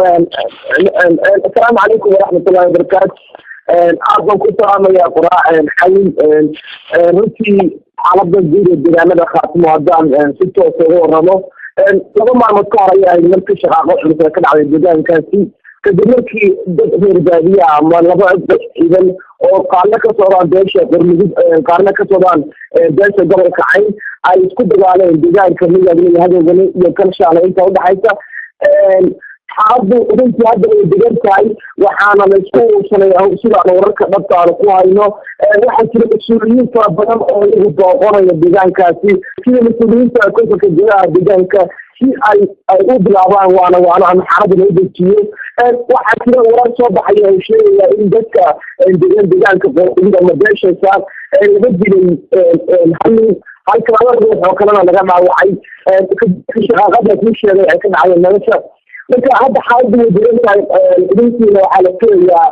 Asalaamu calaykum waraxmatullahi wabarakaatu. Aad baan ku salaamayaa Quraac Xayin. Runtii xaalada guud ee deegaanada Khaatimo haddaan si toosa uga waramo, 2 maalmood ka hor ayaa ahayd markii shaqaaqo culus ee ka dhacday deegaankaasi, kadib markii dad reer baadiya ama laba dad ciidan oo qaarna ka socdaan beesha Qormudug, qaarna ka socdaan beesha gobolka Cayn, ay isku dagaaleen deegaanka Migagle iyo Hagoogane iyo Kalshaale inta udhexaysa. Xaaladdu runtii hadda way degan tahay, waxaana la isku uursanay sidaan wararka dhabta aanu ku hayno. Waxaa jira mas-uuliyiin fara badan oo iyagu dooqonaya deegaankaasi, sida mas-uuliyiinta konsolka gudaha deegaanka, si ay u bilaabaan waana ama xaaladda loo dejiyo. Waxaa jira warar soo baxaya oo sheegaya in dadka degan deegaanka Qoorxudud ama beesha Saar laga dilay hal nin, halka laba ruux oo kalena laga dhaawacay shaqaaqada kuu sheegay ay ka dhacday nolosha. Marka hadda xaaladdu way degan tahay. Runtiina waxaa la filayaa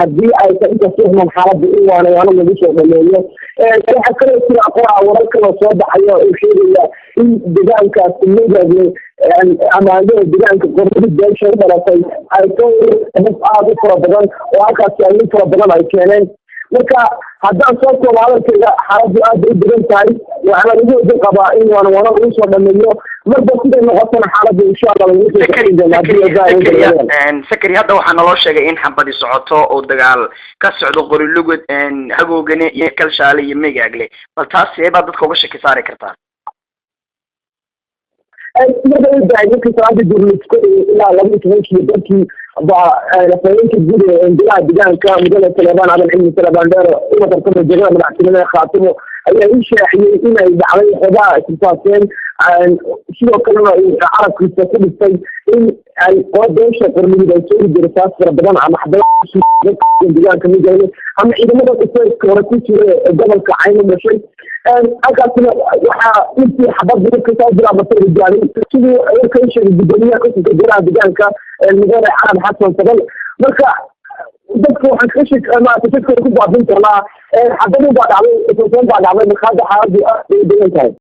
haddii aysan inta suxman xaaladda in waana lagu soo dhameeyo. Waxaa kaloo jira, Qoraa, warar kaloo soo baxaya oo sheegaya in deegaankaas Migagle ama deegaanka Qormudug beesha u dhalatay ay ka dad aada u fara badan oo halkaasi ay nin fara badan ay keeneen. Marka haddaan soo koobo hadalkayga, xaaladdu aad bay u degan tahay, waxaana lagu wada qabaa in waana lagu soo dhameeyo. Marba siday noqotona xaaladda insha Allah lagu soo kordhin doona haddii. Sakari, hadda waxaa naloo sheegay in xabadi socoto oo dagaal ka socdo Qorilugud, Hagoogane iyo Kalshaale iyo Megaagle. Bal taas see baad dadka uga shaki saari kartaa? Marka u dahay markii salaada duurlisko ilaa 12-kii dadkii baa afhayeenka guud ee golaha deegaanka, mudane Saleebaan Adan Cilmi Saleebaan Dheer, una tartamay jegada madaxtinimada ee Khaatimo, ayaa ii shaaciyey inay dhacday xoogaha isrisaaseen. Sidoo kalena uu carabkiisa ku dhistay in ay qolo beesha Qormudug ay soo ridday rasaas fara badan ama xabada deegaanka Migayle ama ciidamada dhufeyska hore ku jira ee gobolka Cayn u dhashay. Halkaasina waxaa intii xabadda markay soo bilaabatay rijaalay, siduu warka ii sheegay gudoomiyaha konsolka golaha deegaanka, mudane Carab Xasan Sabal. Marka dadka waxaan kaga shek maarata shakooda ku baabin karnaa, xabadun baa dhacday, isaseen baa dhacday. Marka hadda xaaladdu aad bay u degan tahay.